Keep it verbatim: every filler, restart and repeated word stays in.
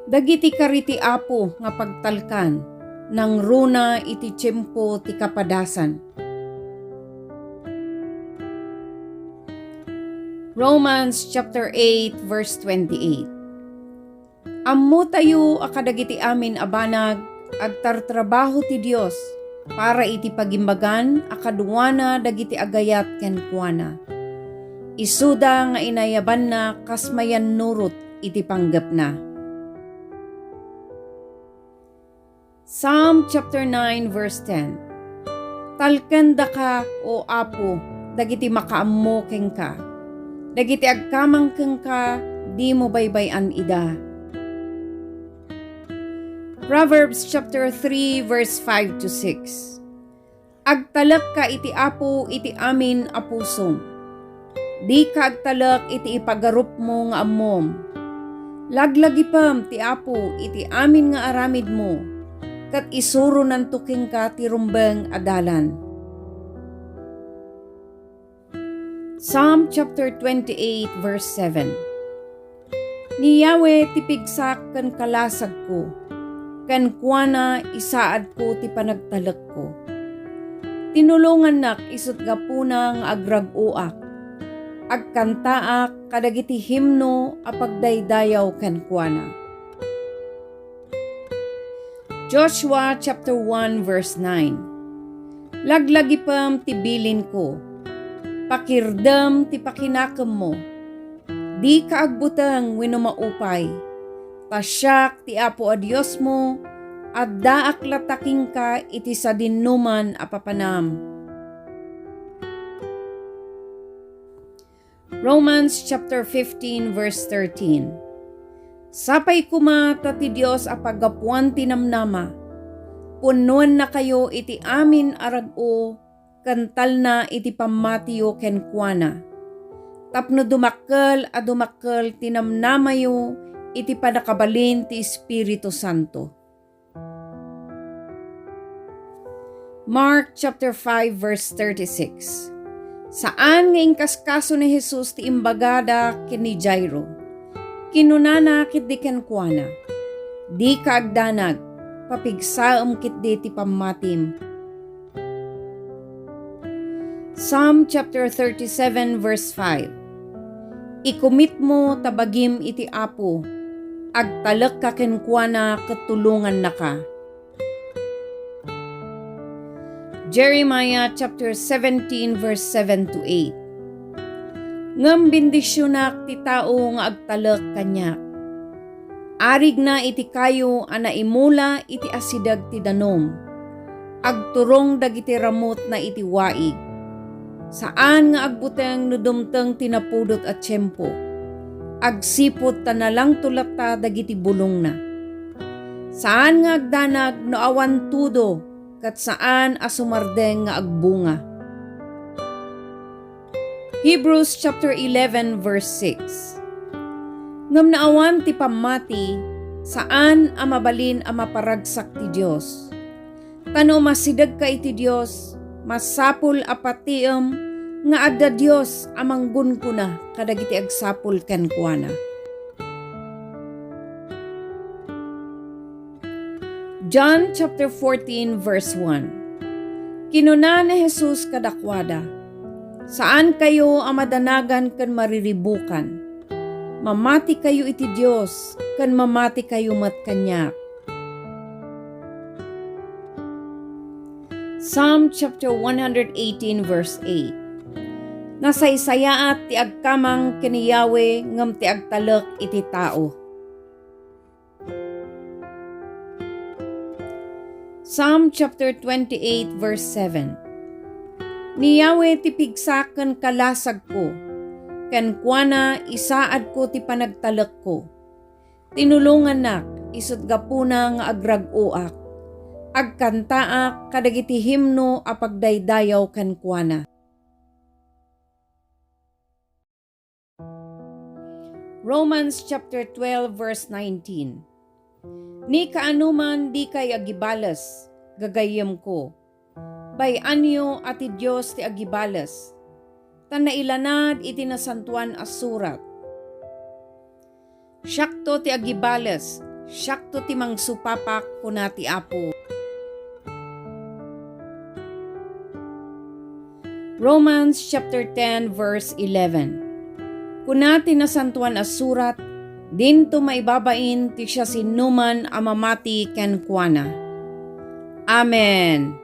Dagiti kari ti Apo nga pagtalkan, nangruna iti tiempo ti kapadasan. Romans chapter eight, verse twenty-eight. Ammotayo a kadagiti amin a banag, agtartrabaho ti Dios para iti pagimbagan a kaduana dagiti agayat kenkuana. Isuda nga inayabanna kas mayannurot iti panggepna. Psalm chapter nine, verse ten. Talkendaka, O Apo, dagiti makaammo kenka. Dagiti agkamang kenka, dimo baybay-an ida. Proverbs chapter three, verse five to six. Agtalekka iti Apo iti amin a pusom. Dika agtalek iti ipagarupmo nga ammom. Laglagipem ti Apo iti amin nga aramidmo, ket isuronanto kenka ti rumbeng a dalan. Psalm chapter twenty-eight, verse seven. Ni Yahweh ti pigsak ken kalasagko, kenkuana isaadko ti panagtalekko. Tinulongannak isut' gapuna nga agrag-oak. Agkantaak kadagiti himno a pagdaydayaw kenkuana. Joshua chapter one, verse nine. Laglagipem ti bilinko. Pakirdem ti pakinakemmo. Dika agbuteng wenno maupay. Ta siak ti Apo a Diosmo, addaak latta kenka iti sadinoman a papanam. Romans chapter fifteen, verse thirteen. Sapay koma ta ti Dios a paggapuan ti namnama, punnoennakayo iti amin a rag-o ken talna iti pammatiyo kenkuana, tapno dumakkel a dumakkel ti namnamayo iti pannakabalin ti Espiritu Santo. Mark chapter five, verse thirty-six. Saan nga inkaskaso ni Jesus ti imbagada ken ni Jairo. Kinunana ketdi kenkuana, "Dika agdanag, papigsaem ketdi ti pammatim." Psalm chapter thirty-seven, verse five. Ikumitmo ta bagim iti Apo, agtalekka kenkuana ket tulongannaka. Jeremiah chapter seventeen, verse seven to eight. Ngem bendisionak ti tao nga agtalek kaniak. Arigna iti kayo a naimula iti asideg ti danum. Agturong dagiti ramutna iti waig. Saan nga agbuteng no dumteng ti napudot a tiempo. Agsipud ta nalangto latta dagiti bulongna. Saan nga agdanag no awan tudo, ket saan a sumardeng nga agbunga. Hebrews chapter eleven, verse six. Ngem no awan ti pammati, saan a mabalin a maparagsak ti Dios. Ta no umasidegka iti Dios, masapul a patiem nga adda Dios a manggunkuna kadagiti agsapul kenkuana. John chapter fourteen, verse one. Kinuna ni Jesus kadakuada, "Saankayo a madanagan ken mariribukan. Mamatikayo iti Dios, ken mamatikayo met kaniak." Psalm chapter one hundred eighteen, verse eight. Nasaysayaat ti agkamang ken ni Yahweh ngem ti agtalek iti tao. Psalm chapter twenty-eight, verse seven. Ni Yahweh ti pigsak ken kalasagko, kenkuana isaadko ti panagtalekko. Tinulongannak, isut' gapuna nga agrag-oak. Agkantaak kadagiti himno a pagdaydayaw kenkuana. Romans chapter twelve, verse nineteen. Ni kaanoman dikay agibales, gagayyemko. Bay-anyo a ti Dios ti agibales, ta nailanad iti Nasantoan a Surat, "Siakto ti agibales, Siakto ti mangsupapak, kuna ti Apo. Romans chapter ten, verse eleven. Kuna ti Nasantoan a Surat, "Dinto maibabain ti siasinoman a mamati kenkuana." Amen.